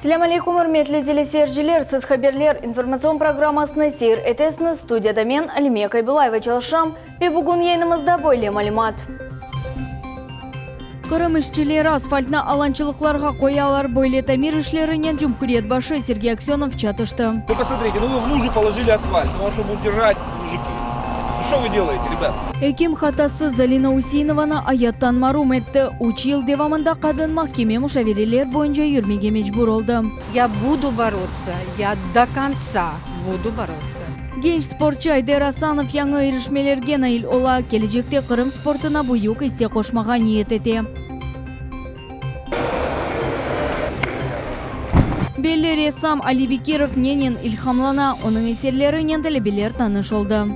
Selâm aleyküm, ürmetli teleseyirciler! Siz Haberler informatsion programmasını seyir etesiñiz. Studiyada men, Alime Kaybulayeva çalışam ve bugün yayınımızda böyle malümat. Qırım işçileri asfaltnı alançılıqlarğa qoyalar. Böyle tamir işlerinen cumhuriyet başı Sergey Aksönov çatıştı. Вы посмотрите, ну вы в лужу положили асфальт, ну он что будет держать, мужики? Ну что вы делаете, ребят? Ekim hatası Zalina Useinovanı ayattan marum etti. Üç yıl devamında qadın mahkeme muşavereler boyunca yürmege mecbur oldı. Ya budu borotsâ, ya do kontsa budu borotsâ. Genç sportçu Ayder Asanov yañı irişmelerge nail ola, kelecekte Qırım sportuna büyük isse qoşmağa niyet ete. Belli ressam Ali Bekirov nenen ilhamlana, onıñ eserlerinen talebeler tanış oldı.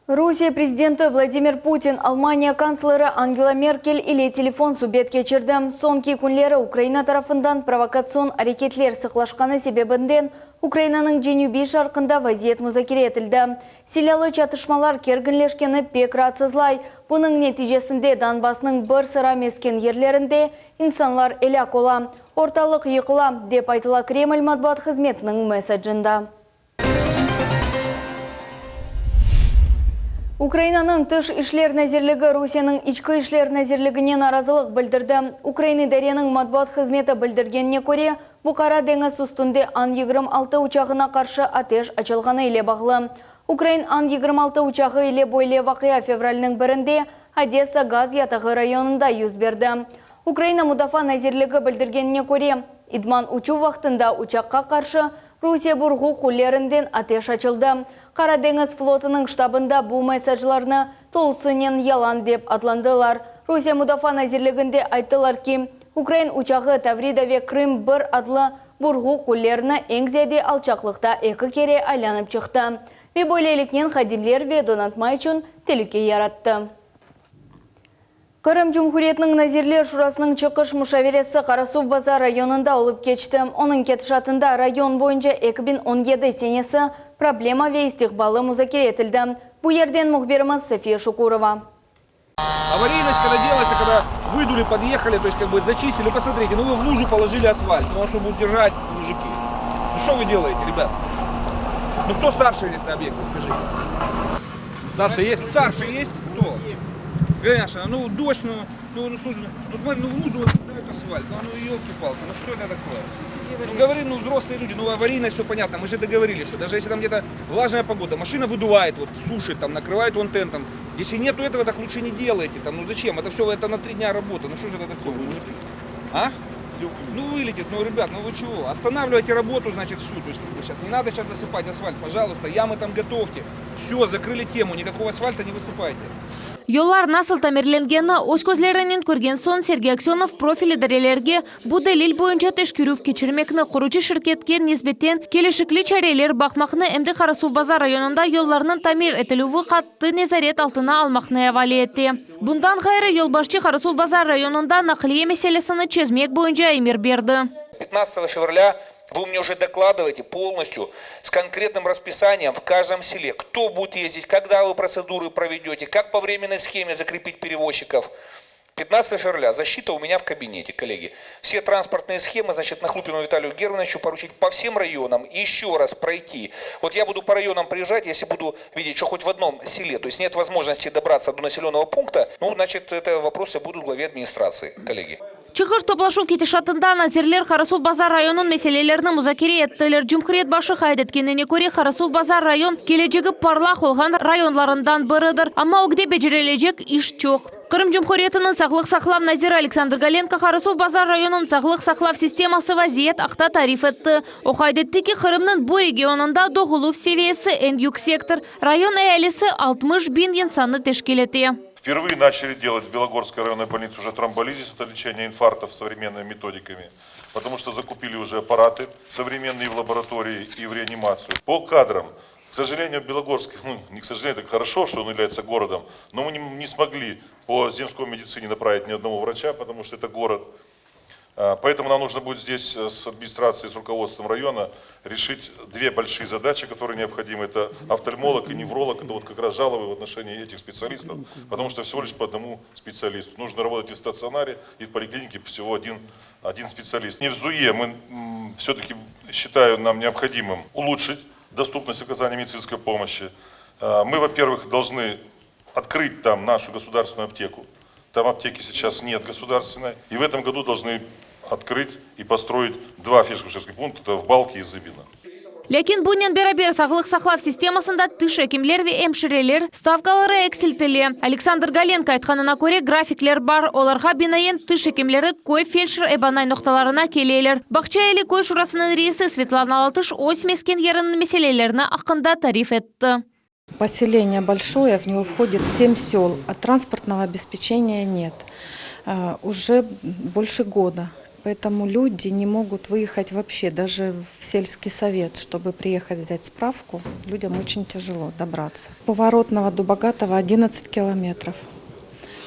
Rusiye prezidenti Vladimir Putin Almaniya kantsleri Angela Merkel ile telefon subet keçirdi. Soñki künleri Ukraina tarafından provokatsion areketler sıqlaşqanı sebebinden Ukrainanıñ cenübiy-şarqında vaziyet muzakere etildi. Silâlı çatışmalar kerginleşkeni pek raatsızlay. Bunıñ neticesinde Donbassnıñ bir sıra mesken yerlerinde insanlar elâk ola, ortalıq yıqıla, dep aytıla Kreml matbuat hızmetiniñ mesacında. Ukrainanıñ Tış işler nazirligi Rusiyeniñ İçki işler nazirligine narazılıq bildirdi. Ukrain idareniñ matbuat hızmeti bildirgenine köre, bu Qara deñiz üstünde An-26 uçağına qarşı ateş açılğanı ile bağlı. Ukrain An-26 uçağı ile böyle vaqia fevralniñ birinde Odessa gaz yatağı rayonında yüz berdi. Ukraina Mudafaa nazirligi bildirgenine köre, idman uçuv vaqtında uçaqqa qarşı Rusiye burğu qullerinden ateş açıldı. Qara deñiz flotunıñ ştabında bu mesajlarnı tolusınen yalan dep adlandılar. Rusiye Mudafaa nazirliginde ayttılar ki, ukrain uçağı Tavrida ve Krım bir adlı burğu qullerini eñ ziyade alçaqlıqta eki kere aylanıp çıqtı ve böyleliknen hadimler ve donatma içün telüke yarattı. Qırım Cumhuriyetiniñ Nazirler Şurasınıñ çıqış muşaveresi Qarasuvbazar rayonında olıp keçti. Onıñ ketişatında rayon boyunca 2017 senesi problema ve istiqbalı muzakere etildi. Bu yerden mühbirimiz Safiye Şukurova. Avariynost когда делается, когда выдули, подъехали, то есть как бы зачистили, посмотрите, ну вы в лужу положили асфальт, ну он что будет держать, мужики? Ну что вы делаете, ребят? Ну кто старший здесь на объекте, скажите? Старший есть? Старший есть? Кто? Конечно, ну дождь, ну, ну, ну слушай, ну смотри, ну в лужу вот кидают асфальт, ну, ну елки-палки, ну что это такое? Ну говорим, ну взрослые люди, ну аварийность все понятно, мы же договорились, что даже если там где-то влажная погода, машина выдувает, вот сушит там, накрывает вон тентом. Если нету этого, так лучше не делайте, там, ну зачем? Это все, это на три дня работа, ну что же это такое, мужики? А? Ну вылетит, ну ребят, ну вы чего? Останавливайте работу, значит, всю. То есть, как бы, сейчас не надо сейчас засыпать асфальт, пожалуйста, ямы там готовьте. Все, закрыли тему, никакого асфальта не высыпайте. Yollar nasıl tamirlengeni öz közlerinen körgen soñ, Sergey Aksönov profil idarelerge bu delil boyunca teşkerüv keçirmekni, qurucı şirketke nisbeten kelişikli çareler baqmaqnı em de Qarasuvbazar rayonında yollarnıñ tamir etilüvi qattı nezaret altına almaqnı avale etti. Bundan ğayrı, yolbaşçı Qarasuvbazar rayonında naqliye meselesini çezmek boyunca emir berdi. Пятнадцатого февраля Вы мне уже докладываете полностью с конкретным расписанием в каждом селе, кто будет ездить, когда вы процедуры проведете, как по временной схеме закрепить перевозчиков. 15 февраля защита у меня в кабинете, коллеги. Все транспортные схемы, значит, Нахлупину Виталию Германовичу поручить по всем районам еще раз пройти. Вот я буду по районам приезжать, если буду видеть, что хоть в одном селе, то есть нет возможности добраться до населенного пункта, ну, значит, это вопросы будут главе администрации, коллеги. Çıqış toplaşuv ketişatında nazirler Qarasuvbazar rayonınıñ meselelerini muzakere ettiler. Cumhuriyet başı qayd etkenine köre, Qarasuvbazar rayon, kelecegi parlaq olğan rayonlarından biridir, amma ögde becerilecek iş çoq. Qırım Cumhuriyetiniñ sağlıq saqlav naziri Aleksandr Golenko Qarasuvbazar rayonınıñ sağlıq saqlav sisteması vaziyet aqta tarif etti. O qayd etti ki, Qırımnıñ bu regionında doğuluv seviyesi eñ yüksektir, rayon ealisi 60 biñ insannı teşkil ete. Впервые начали делать в Белогорской районной больнице уже тромболизис, это лечение инфарктов современными методиками, потому что закупили уже аппараты современные в лаборатории и в реанимацию. По кадрам, к сожалению, Белогорск, ну, не к сожалению, так хорошо, что он является городом, но мы не, не смогли по земской медицине направить ни одного врача, потому что это город. Поэтому нам нужно будет здесь с администрацией, с руководством района решить две большие задачи, которые необходимы. Это офтальмолог и невролог. Это вот как раз жалобы в отношении этих специалистов, потому что всего лишь по одному специалисту. Нужно работать и в стационаре, и в поликлинике всего один, один специалист. Не в ЗУЕ мы все-таки считаю нам необходимым улучшить доступность оказания медицинской помощи. Мы, во-первых, должны открыть там нашу государственную аптеку. Там аптеки сейчас нет государственной. И в этом году должны открыть и построить два фельдшерско-акушерских пункта, это в Балке и Зыбино. Lâkin bunen beraber sağlıq saqlav sistemasında tiş ekimler ve emşireler stavkaları eksiltile. Aleksandr Golenko aytqanına köre, grafikler bar, olarğa binaen tiş ekimleri köy feldşer-ebanay noqtalarına keleler. Bağça Eli köy şurasınıñ reisi Svetlana Latış öz mesken yeriniñ meselelerini aqqında tarif etti. Поселение большое, в него входит 7 сел, а транспортного обеспечения нет. Уже больше года. Поэтому люди не могут выехать вообще, даже в сельский совет, чтобы приехать взять справку, людям очень тяжело добраться. Поворотного до Богатого 11 километров.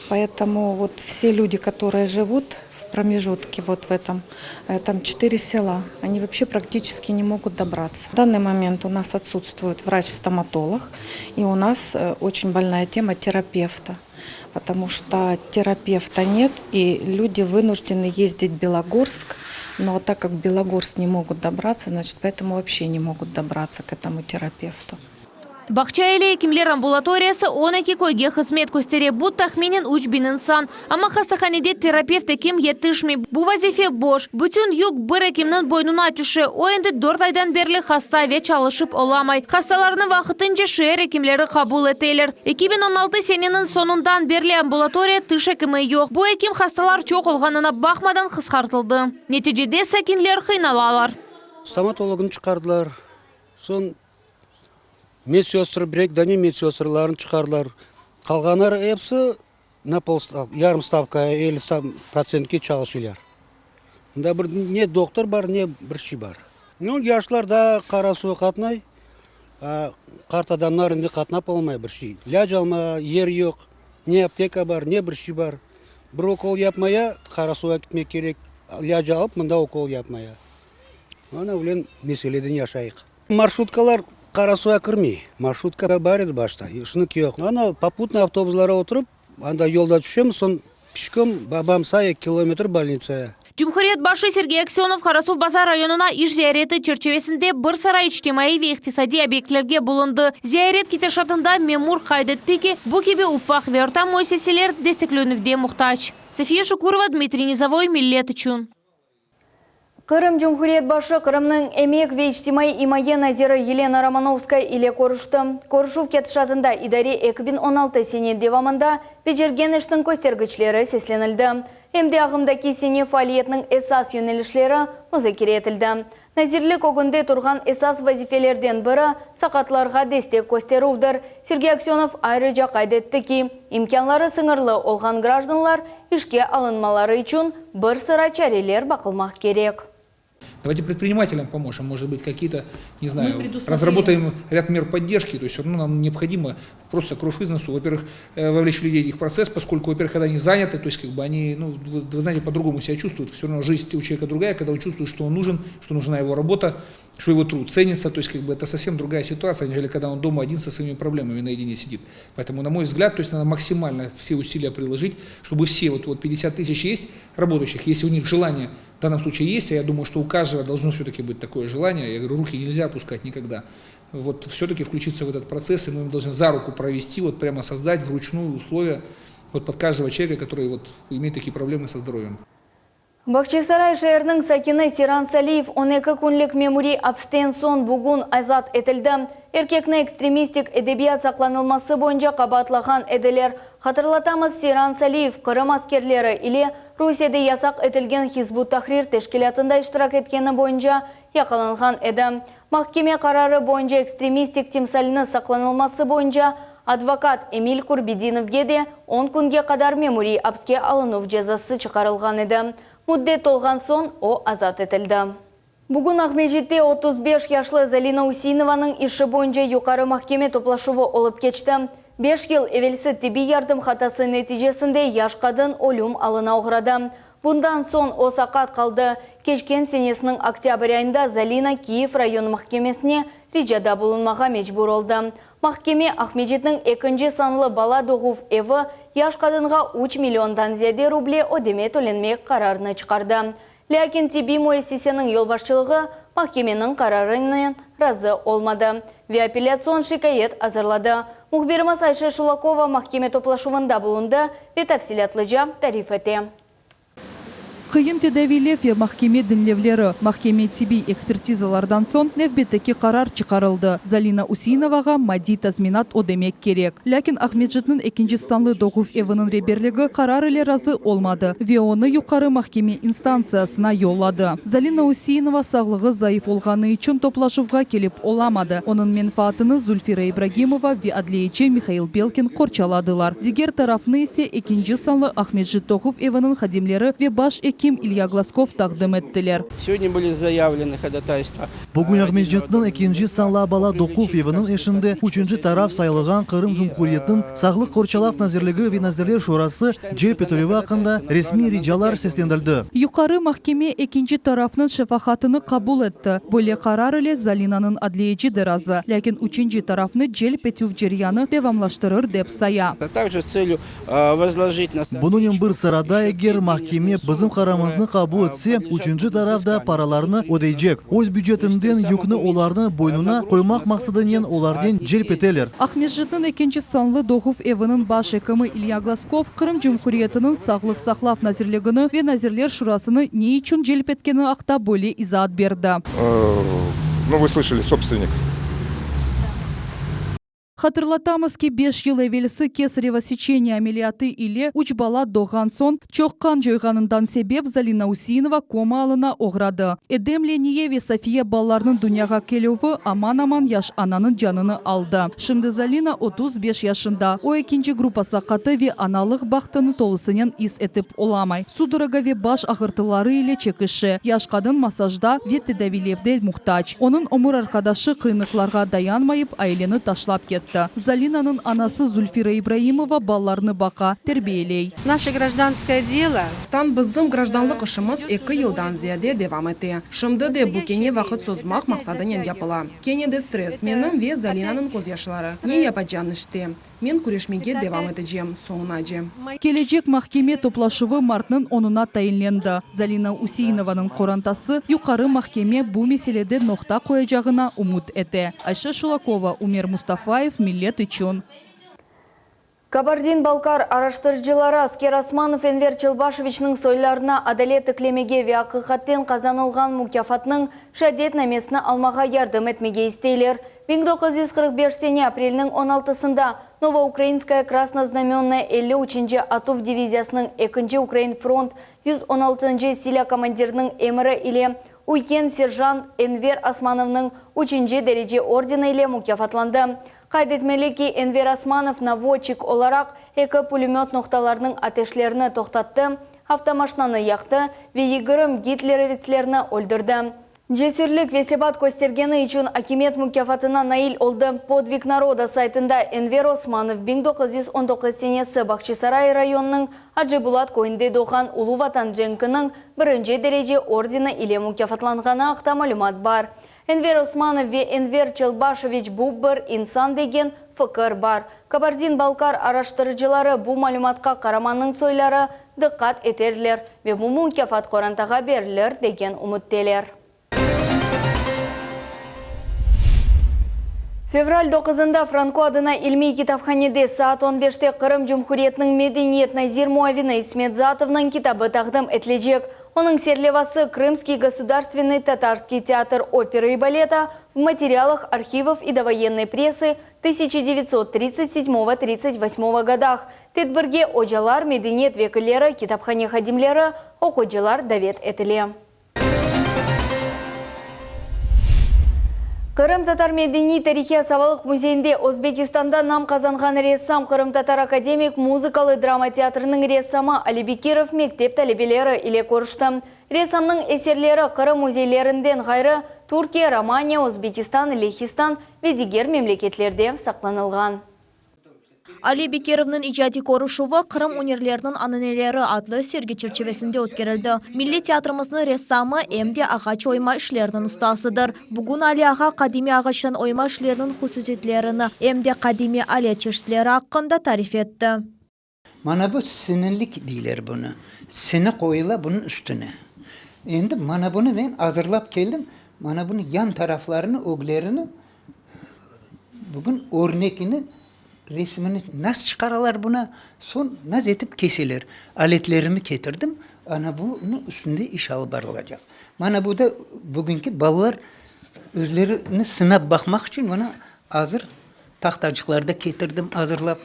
Поэтому вот все люди, которые живут в промежутке, вот в этом, там 4 села, они вообще практически не могут добраться. В данный момент у нас отсутствует врач-стоматолог, и у нас очень больная тема терапевта, потому что терапевта нет, и люди вынуждены ездить в Белогорск, но так как в Белогорск не могут добраться, значит, поэтому вообще не могут добраться к этому терапевту. Bağça Eli ekimler ambulatoriyası 12 köyge hızmet köstere. Bu tahminen 3000 insan. Amma hastahanede terapevt ekim yetişmey. Bu vazife boş. Bütün yük bir ekimniñ boynuna tüşe. O endi 4 aydan berli hasta ve çalışıp olamay. Hastalarnı vaqtınca şeer ekimleri qabul eteler. 2016 seneniñ soñundan berli ambulatoriya tiş ekimi yoq. Bu ekim hastalar çoq olğanına baqmadan qısqartıldı. Neticede sakinler qıynalalar. Stomatologını çıqardılar. Soñ медсестры, bir dane медсестраларын çıqardılar. Qalğanları episi на пол yarım ставка, 50 процентке çalışıyorlar. Mında bir ne doktor bar, ne bir şey bar. Ну, yaşlar da Qarasuvğa qatnay, qart adamlar endi qatnap olmay bir şey. İlâc alma, yer yoq, ne аптека bar, ne bir şey bar. Bir укол yapmaya Qarasuvğa ketmek kerek, ilâc alıp mında укол yapmaya. Ana bilen meseleden yaşayıq. Маршрутка lar Qarasuvğa kirmey. Маршрутка bar edi başta, şimdi yoq. Ana попутный avtobuslara oturıp, anda yolda tüşemiz, soñ пешком babam sağ 2 километр больница. Cumhuriyet başı Sergey Aksenov Qarasuvbazar rayonına iş ziyareti çerçivesinde bir sıra içtimaiy ve iqtisadiy obyektlerge bulundı. Ziyaret ketişatında memur qayd etti ki, bu kibi ufaq ve orta müessiseler desteklenüvge muhtac. София Шукурова, Дмитрий Низовой, Millet içün. Qırım Cumhuriyet başı Qırımnıñ emek ve içtimaiy imaye naziri Yelena Romanovskaya ile körüşti. Körüşüv ketişatında idare 2016 sene devamında becergen işniñ köstergiçleri seslenildi. Em de ağımdaki sene faaliyetiniñ esas yönelişleri muzakere etildi. Nazirlik ögünde turğan esas vazifelerden biri saqatlarğa destek kösterüvdir. Sergey Aksenov ayrıca qayd etti ki, imkânları sıñırlı olğan grajdanlar işke alınmaları içün bir sıra çareler baqılmaq kerek. Давайте предпринимателям поможем, может быть, какие-то, не знаю, разработаем ряд мер поддержки, то есть все равно нам необходимо просто кровь из носу, во-первых, вовлечь людей в их процесс, поскольку, во-первых, когда они заняты, то есть как бы они, ну, вы, вы знаете, по-другому себя чувствуют, все равно жизнь у человека другая, когда он чувствует, что он нужен, что нужна его работа, что его труд ценится, то есть как бы это совсем другая ситуация, нежели когда он дома один со своими проблемами наедине сидит. Поэтому, на мой взгляд, то есть надо максимально все усилия приложить, чтобы все вот, вот 50 тысяч есть работающих, если у них желание в данном случае есть, а я думаю, что у каждого должно все-таки быть такое желание, я говорю, руки нельзя опускать никогда, вот все-таки включиться в этот процесс, и мы им должны за руку провести, вот прямо создать вручную условия вот под каждого человека, который вот имеет такие проблемы со здоровьем. Bağçasaray şeeriniñ sakini Seyran Saliyev 12 künlik memuriy apisten soñ bugün azat etildi. Erkekni ekstremistik edebiyat saqlanılması boyunca qabaatlağan ediler. Hatırlatamız, Seyran Saliyev Qırım askerleri ile Rusiyede yasaq etilgen Hizb ut-Tahrir teşkilâtında iştirak etkeni boyunca yaqalanğan edi. Mahkeme qararı boyunca ekstremistik timsalini saqlanılması boyunca advokat Emil Kurbedinovge de 10 künge qadar memuriy apske alınuv cezası çıqarılğan edi. Müddet tolğan soñ o azat etildi. Bugün Aqmescitte 35 yaşlı Zalina Useinovanıñ işi boyunca yuqarı mahkeme toplaşuvı olıp keçti. 5 yıl evelsi tibbiy yardım hatası neticesinde yaş qadın ölüm alına oğradı. Bundan soñ o saqat qaldı. Keçken senesiniñ oktâbr ayında Zalina Kiyev rayon mahkemesine ricada bulunmağa mecbur oldı. Mahkeme Aqmescitniñ ekinci sanlı bala doğuv evi yaş qadınğa üç milliondan ziyade ruble ödeme tölenmek qararını çıqardı. Lâkin tibbiy müessiseniñ yolbaşçılığı mahkemeniñ qararınen razı olmadı ve apellâtsion şikâyet azırladı. Mühbirimiz Ayşe Şulakova mahkeme toplaşuvında bulundı ve tafsilâtlıca tarif ete. Qıyın tedaviylev ve mahkeme diñlevleri, mahkeme-tibbiy ekspertizalardan soñ nevbetteki qarar çıqarıldı, Zalina Useynovağa maddiy tazminat ödemek kerek. Lâkin Aqmescitniñ ekinci sanlı doğuv eviniñ reberligi qarar ile razı olmadı ve onı yuqarı mahkeme instantsiyasına yolladı. Zalina Useinova sağlığı zayıf olğanı içün toplaşuvğa kelip olamadı. Onıñ menfaatını Zulfira İbragimova ve adliyeci Mihail Belkin qorçaladılar. Diger tarafnı ise ekinci sanlı Aqmescit doğuv eviniñ hadimleri ve baş ekim İlya Glazkov taqdim ettiler. Segodnâ bıli zayavlenı hodâtaystva. Bugün Aqmescitniñ ekinci sanlı bala doğuv eviniñ işinde üçünci taraf sayılğan Qırım Cumhuriyetiniñ Sağlıq qorçalav nazirligi ve Nazirler Şurası celp etilüvi aqqında resmiy ricalar seslendirildi. Yuqarı mahkeme ekinci tarafnıñ şefaatını qabul etti. Böyle qarar ile Zalinanıñ adliyeci de razı, lâkin üçünci tarafnı celp etüv ceryanı devamlaştırır dep saya. Bunınen bir sırada, eger mahkeme bizim qararımıznı qabul etse, üçünci taraf da paralarnı ödeycek. Öz bücetinden yükni olarnıñ boynuna qoymaq maqsadınen olarnen celp eteler. Aqmescitniñ ekinci sanlı doğuv eviniñ baş ekimi İlya Glazkov Qırım Cumhuriyetiniñ Sağlıq saqlav nazirligini ve Nazirler Şurasını ne içün celp etkeni aqta böyle izaat berdi. Nu, vı slışali, sobstvennik. Hatırlatamız ki, beş yıl evelsi kesarevo seçeniye ameliyatı ile üç bala doğğan soñ, çoq qan coyğanından sebep Zalina Useinova koma alına oğradı. Edem, Leniye ve Safiye balalarnıñ dünyağa kelüvi aman-aman yaş ananıñ canını aldı. Şimdi Zalina 35 yaşında. O, ekinci gruppa saqatı ve analıq bahtını tolusınen is etip olamay. Sudoroga ve baş ağırtıları ile çekişe. Yaş qadın massajda ve tedaviylevde muhtac. Onıñ ömür arqadaşı qıyınlıqlarğa dayanmayıp, aileni taşlap ketti. Zalinanıñ anası Zulfira İbraimova balalarını baqa, terbiyeley. Naşe grajdanskoye delo. Tan bizim grajdanlıq işimiz eki yıldan ziyade devam ete. Şimdi de bu kene vaqıt sozmaq maqsadınen yapıla. Kene de stress, menim ve Zalinanıñ közyaşları. Ne yapacañ işte. Men küreşmege devam etecem, soñunace. Kelecek mahkeme toplaşuvı martnıñ onuna tayinlendi. Zalina Useinovanıñ qorantası Yuqarı mahkeme bu meselede noqta qoyacağına ümüt ete. Ayşe Şulakova, Umer Mustafayev, Millet içün. Kabardin-Balkar araştırıcıları Asker Osmanov Enver Çelbaşeviçniñ soylarına adalet tiklemege ve aqiqatten qazanılğan mukâfatnıñ şeadetnamesini almağa yardım etmege isteyler. 1945 sene aprelniñ on altısında Novoukrainskaya Krasnoznamennaya elli üçünci atuv diviziyasınıñ ekinci Ukrain front 116-ncı silâ komandiriniñ emiri ile üyken serjant Enver Osmanovnıñ üçünci derece ordeni ile mukâfatlandı. Qayd etmeli ki, Enver Osmanov navodçik olaraq eki pülemöt noqtalarınıñ ateşlerini toqtattı, avtomaşnanı yaqtı ve yigirmi gitlerovetslerni öldürdi. Cesürlik ve sebat köstergeni içün akimiyet mukâfatına nail oldı. Podvig naroda saytında Enver Osmanov 1919 senesi Bağçasaray rayonınıñ Acıbulat köyünde doğğan Ulu Vatan cenkiniñ birinci derece ordeni ile mukâfatlanğanı aqta malümat bar. Enver Osmanov ve Enver Çelbaşeviç bu bir insan degen fikir bar. Kabardin-Balkar araştırıcıları bu malümatqa qaramannıñ soyları diqqat eterler ve bu mukâfat qorantağa berilir degen ümütteler. Fevral doquzında Franko adına ilmiy kitaphanede saat on beşte Qırım Cumhuriyetiniñ medeniyet nazir muavini İsmet Zatovnıñ kitabı taqdim etilecek. Onıñ serlevası Krımskiy gosudarstvennyy tatarskiy teatr operı i baleta v materialах arhivov i dovoyennoy pressı 1937-38 godах. Tedbirge ocalar, medeniyet vekilleri, kitaphane hadimleri, oqucılar davet etile. Qırımtatar medeniy-tarihiy asabalıq müzeyinde Özbekistanda nam qazanğan ressam, Qırımtatar akademik muzıkalı-drama teatriniñ ressamı Ali Bekirov mektep talebeleri ile körüşti. Ressamnıñ eserleri Qırım müzeylerinden ğayrı, Türkiye, Romaniya, Özbekistan, Lehistan ve diger memleketlerde saqlanılğan. Ali Bekirovnıñ icadiy körüşüvi Qırım ünerleriniñ ananeleri adlı sergi çerçivesinde ötkerildi. Milliy teatrimizniñ ressamı em de ağaç oyma işleriniñ ustasıdır. Bugün Ali ağa qadimiy ağaçtan oyma işleriniñ hususiyetlerini em de qadimiy alet çeşitleri aqqında tarif etti. Mana bu sinilik deyler bunı. Sini qoyula bunıñ üstüne. Endi mana bunı men azırlap keldim. Mana bunı yan taraflarını, öglerini bugün örnekini, resimini nasıl çıqaralar buna, soñ nasıl etip keseler. Aletlerimi ketirdim. Ana bunıñ üstünde iş alıp barılacaq. Mana bu da bugünki balalar özlerini sınap baqmaq içün mına azır tahtacıqlarda ketirdim azırlap.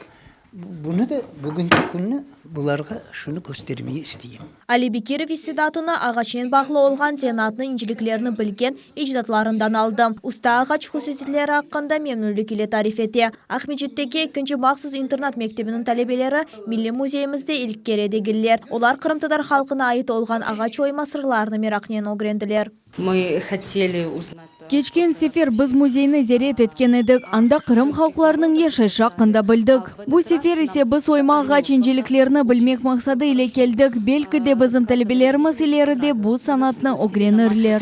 Bunı da, bugünki künni bularğa şunı köstermege isteyim. Ali Bekirov istidatını ağaçnen bağlı olğan zenaatnıñ inceliklerini bilgen ecdatlarından aldı. Usta ağaç hususiyetleri aqqında memnünlik ile tarif ete. Aqmescitteki ekinci mahsus internat mektebiniñ talebeleri Milliy müzeyimizde ilk kere degiller. Olar qırımtatar halqına ait olğan ağaç oyma sırlarını meraqnen ögrendiler. Mı hoteli uznat. Keçken sefer biz müzeyni ziyaret etken edik, anda Qırım halqlarınıñ yaşayışı aqqında bildik. Bu sefer ise biz oyma ağaç inceliklerini bilmek maqsadı ile keldik, belki de bizim talebelerimiz ileride bu sanatnı ögrenirler.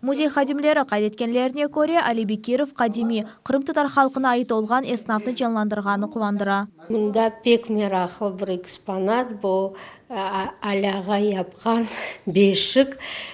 Müzey hadimleri qayd etkenlerine köre, Ali Bekirov qadimiy, qırımtatar halqına ait olğan esnafnı canlandırğanı quvandıra. Mında pek meraqlı bir eksponat, bu Ali ağa yapqan beşik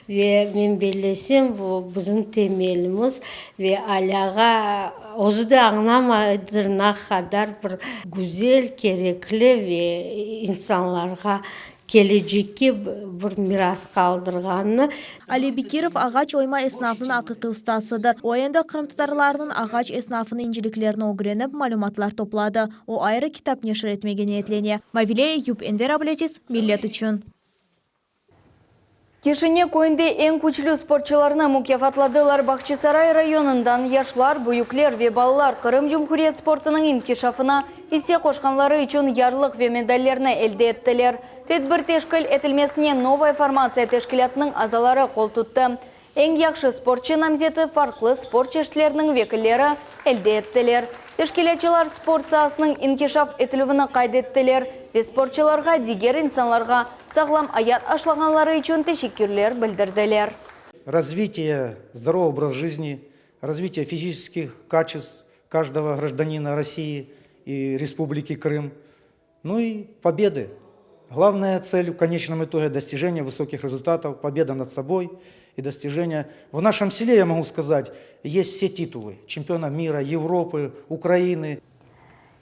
ve men bellesem, bu bizim temelimiz ve Ali ağa özü de añlamaydır ne qadar bir güzel, kerekli ve insanlarğa kelecekke bir miras qaldırğanını. Ali Bekirov ağaç oyma esnafınıñ aqiqiy ustasıdır. O endi qırımtatarlarnıñ ağaç esnafınıñ inceliklerini ögrenip, malümatlar topladı. O ayrı kitap neşir etmege niyetlene. Mavile Eyüp, Enver Ablâziz, Millet içün. Kişine köyünde eñ küçlü sportçılarnı mukâfatladılar Bağçasaray rayonından yaşlar, büyükler ve balalar Qırım Cumhuriyet sportınıñ inkişafına isse qoşqanları içün yarlıq ve medallerni elde ettiler. Tedbir teşkil etilmesine Novaya formatsiya teşkilâtınıñ azaları qol tuttı. Eñ yahşı sportçı namzeti farqlı sport çeşitleriniñ vekilleri elde ettiler. Teşkilâtçılar sport saasınıñ inkişaf etilüvini qayd ettiler ve sportçılarğa diger insanlarğa sağlam ayat aşlağanları içün teşekkürler bildirdiler. Развитие здорового образа жизни, развитие физических качеств каждого гражданина России и Республики Крым, ну и победы. Главная цель в конечном итоге достижение высоких результатов, победа над собой и достижение. В нашем селе, я могу сказать, есть все титулы чемпиона мира, Европы, Украины.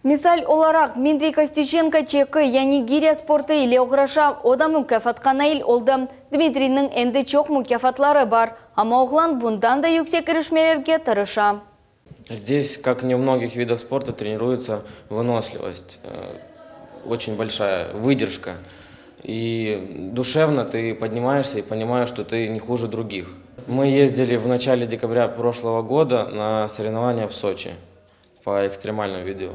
Misal olaraq, Dmitriy Kostüçenko çeki, yani girya sportı ile oğraşa, o da mukâfatqa nail oldı. Dmitriyniñ endi çoq mukâfatları bar, amma oğlan bundan da yüksek irişmelerge tırışa. Zdes, kak ne v mnogih vidah sporta, treniruется vınoslivost, oçen bolşaya vıderjka. I duşevno ty podnimaешься i ponimaешь, çto ty ne huje drugih. Mı ezdili v načale dekabrya proşlogo goda na sorevnovaniya v Soçi po ekstremalnomu vidu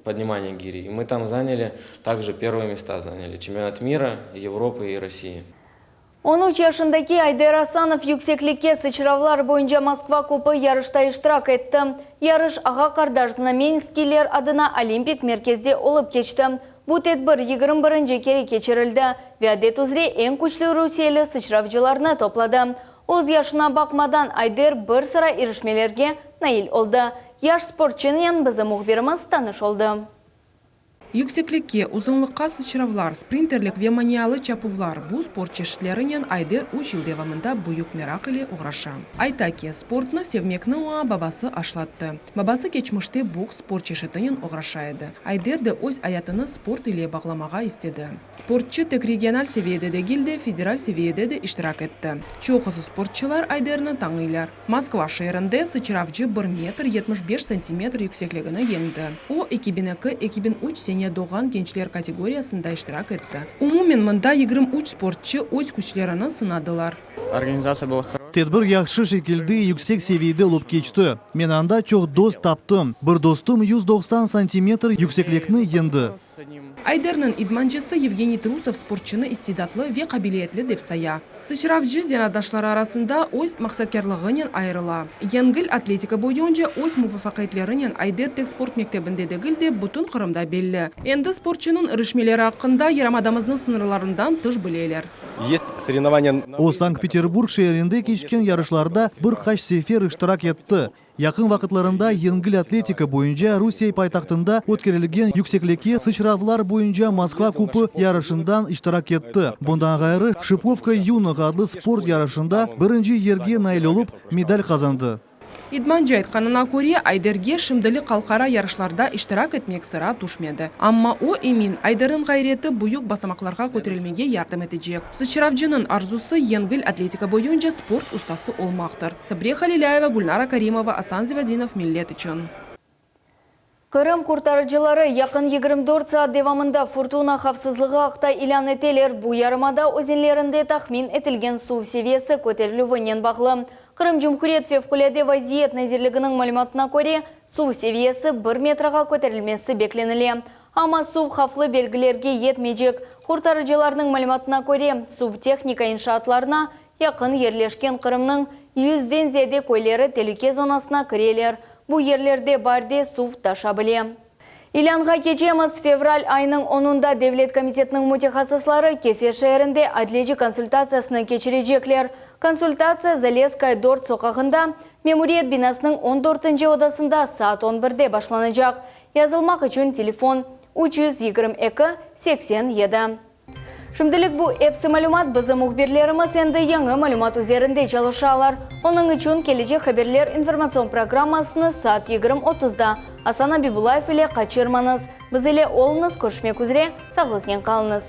podnimaniya giri. I mı tam zanyali takje pervıye mesta zanyali, çempionat mira, Evropı i Rossii. On üç yaşındaki Ayder Asanov yükseklikke sıçravlar boyunca Moskva kupı yarışta iştirak etti. Yarış ağa-qardaş Znamenskiyler adına Olimpik merkezde olıp keçti. Bu tedbir 21-nci kere keçirildi ve adet üzre eñ küçlü rusiyeli sıçravcılarnı topladı. Öz yaşına baqmadan Ayder bir sıra irişmelerge nail oldı. Yaş sportçınen bizim mühbirimiz tanış oldı. Yükseklikke, uzunlıqqa sıçravlar, sprinterlik ve manialı çapuvlar, bu sport çeşitlerinen Ayder üç yıl devamında büyük meraq ile oğraşa. Ayta ki, sportnı sevmekni oña babası aşlattı. Babası keçmişte boks sport çeşitinen oğraşa edi. Ayder de öz ayatını sport ile bağlamağa istedi. Sportçı tek regional seviyede degil de, federal seviyede de iştirak etti. Çoqusı sportçılar Ayderni tañıylar. Moskva şeerinde sıçravcı bir metr 75 santimetr yüksekligini yeñdi. O, 2002, 2003 sene doğğan gençler kategoriyasında iştirak etti. Umumen mında 23 sportçı öz küçlerini sınadılar. Organizatsiya была хорошая. Tedbir yahşı şekilde, yüksek seviyede olıp keçti. Men anda çoq dost taptım. Bir dostum 190 santimetr yükseklikni yeñdi. Ayderniñ idmancısı Yevgeniy Trusov sportçunı istidatlı ve qabiliyetli dep saya. Sıçravcı zenaatdaşları arasında öz maqsatkârlığınen ayırıla. Yengil atletika boyunca öz muvafaqiyetlerinen Ayder tek sport mektebinde degil de, bütün Qırımda belli. Endi sportçunıñ irişmeleri aqqında yarımadamıznıñ sıñırlarından tış bileler. O, Sankt-Peterburg şeerinde keçken yarışlarda bir qaç sefer iştirak etti. Yaqın vaqıtlarında yengil atletika boyunca Rusiye paytahtında ötkerilgen yükseklikke sıçravlar boyunca Moskva kupı yarışından iştirak etti. Bundan ğayrı, Şipovka yunıh adlı sport yarışında birinci yerge nail olıp, medal qazandı. İdmancı aytqanına köre, Ayderge şimdilik halqara yarışlarda iştirak etmek sıra tüşmedi. Amma o emin, Ayderniñ ğayreti büyük basamaqlarğa köterilmege yardım etecek. Sıçravcınıñ arzusı, yengil atletika boyunca sport ustası olmaqtır. Sabriye Halilâyeva, Gülnara Karimova, Asan Zivadinov, Millet içün. Qırım qurtarıcıları yaqın 24 saat devamında furtuna havfsızlığı aqta ilân eteler, bu yarımada özenlerinde tahmin etilgen suv seviyesi köterilüvinen bağlı. Qırım Cumhuriyet Fevqulâde vaziyet nazirliginiñ malümatına köre, suv seviyesi bir metrğa köterilmesi beklenile. Amma suv havflı belgilerge yetmeycek. Qurtarıcılarnıñ malümatına köre, suv tehnika inşaatlarına Yaqın yerleşken Qırımnıñ yüzden ziyade köyleri telüke zonasına kireler, bu yerlerde baarde suv taşa bile. İlânğa keçemiz, fevral ayınıñ onunda Devlet komitetiniñ mütehassısları Kefe şeerinde adliyeci konsultatsiyasını keçirecekler. Konsultatsiya Zalesskaya dört soqağında, memuriyet binasınıñ on dörtünci odasında saat on birde başlanacaq. Yazılmaq içün telefon, 322 87. Şimdilik bu epsi malümat, bizim mühbirlerimiz endi yañı malümat üzerinde çalışalar. Onıñ içün kelecek haberler informatsion programmasını saat yigirmi otuzda Asan Abibullayev ile qaçırmañız. Biz ile oluñız, körüşmek üzre, sağlıqnen qalıñız.